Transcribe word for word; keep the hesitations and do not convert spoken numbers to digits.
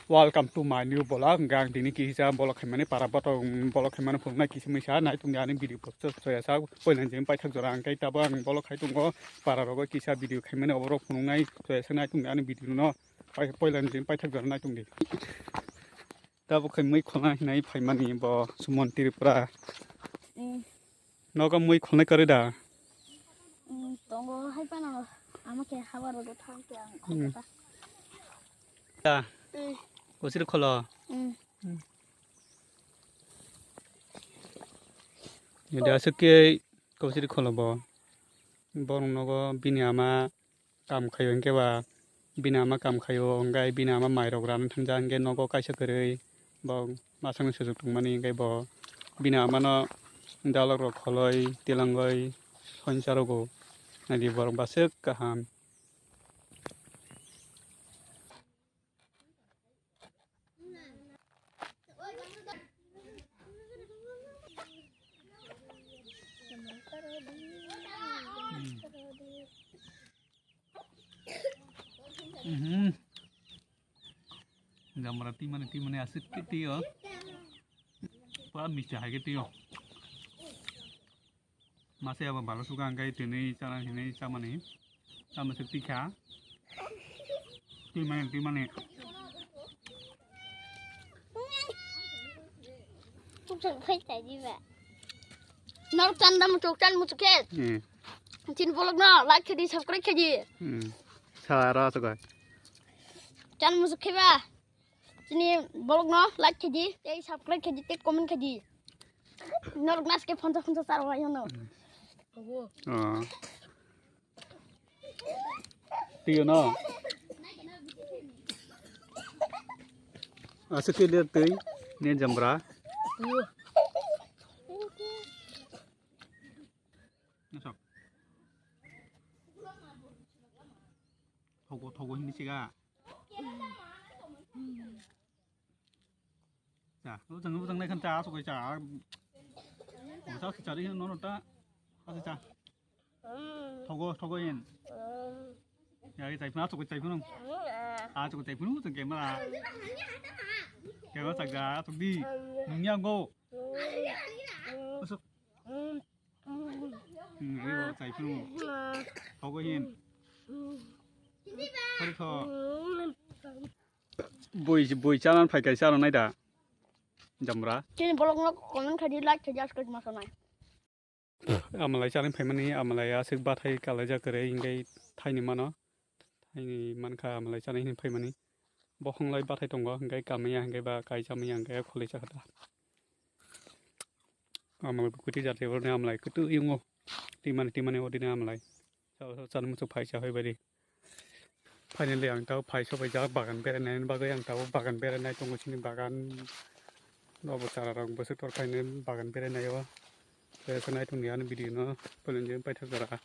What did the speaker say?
Welcome to my new vlog. Hwnkhe ang tini kisa vlog khaimani para botok, vlog khaimani phunuknai kisa misa nai tongdi ani video post soya sa poilani jeng paithak jora hwnkhe tabo ang vlog khai tongo para rogo kisa video khaimani oborok phunuknai soya sa nai tongdi ani video no poilani jeng paithak jora nai tongdi. Tabo khe mui khulna hinai phaimani bo Suman Tripura. Mm. Nogo mui khulnai kwrwi da? Mm, tongo hai phano ama khe habar rogo thang khe ang. Mm. Khaikha. Da. Mm. Kosir kholo. Mm. Mm. Yada aswk khe kosir kholo bo. Borok nogo bini ama kam khaio hwnkhe ba bini ama kam khaio hwnkhe bini ama mairok rana thangja hwnkhe nogo kaisa kwrwi bo masangni sujuk tongmani hwnkhe bo bini amano dalok rok kholoi tilangoi sonsa rogo naidi borok baswk kaham. Mhm. Jamra timani timani aswk ke tio. Pura misti hai ke tio. Mase abo balo suka angkai tini chana hini chamani. Tamo se tikha. Timani timani. Chukchang phai tai di ba. Nor chanda muchuk chan muchuk khe. Hmm. Chin vlog no like khe di subscribe khe di. Hmm. Sara suka. Chan muchuk khe ba. Chini vlog no like khe di, tei subscribe khe di, tei comment khe di. Norok naske phonsa phonsa charo wai hano. Oh. Tio no. Aswk khe ler twi ne jamra. Nasok. Thogo thogo hindi siga. Cha, o jang o jang nai khan cha, aswk cha. Sa sa cha ri no no ta. Aswk cha. Thogo thogo yen. Ya ri chai phuna, aswk chai phuna. Aswk chai phuna, jang kema. Kema cha ga, aswk di. Nungya go. Aswk. Hmm, ayo, chai phunu. Thogo hin. Thori tho. Bui, bui chanan phai kaisa aro nai da. Jamra. Chini vlog no comment khai di, like khai di, subscribe ma sanai. Amalai chanan phaimani, amalai aswk bathai kalaijak kwrwi, hingai thaini mano. Thaini mankha amalai chanan hinwi phaimani. Bokhonglai bathai tongo, hingai kamaya, hingai ba kaisa maya, hingai khulai chakha da. Amalai kwtwi jati boroni amalai kwtwi yungo. Timani, timani odini amalai. Sa, sa, chani muchuk phai sa hoi bari. Finally ang tao phai sobai jak bagan berainai bagwi ang tao bagan berainai tongo chini bagan. Obo chara rok bwswk tor phainai bagan berainai o. Khe nai tongdi ani video no poilani paithak jora.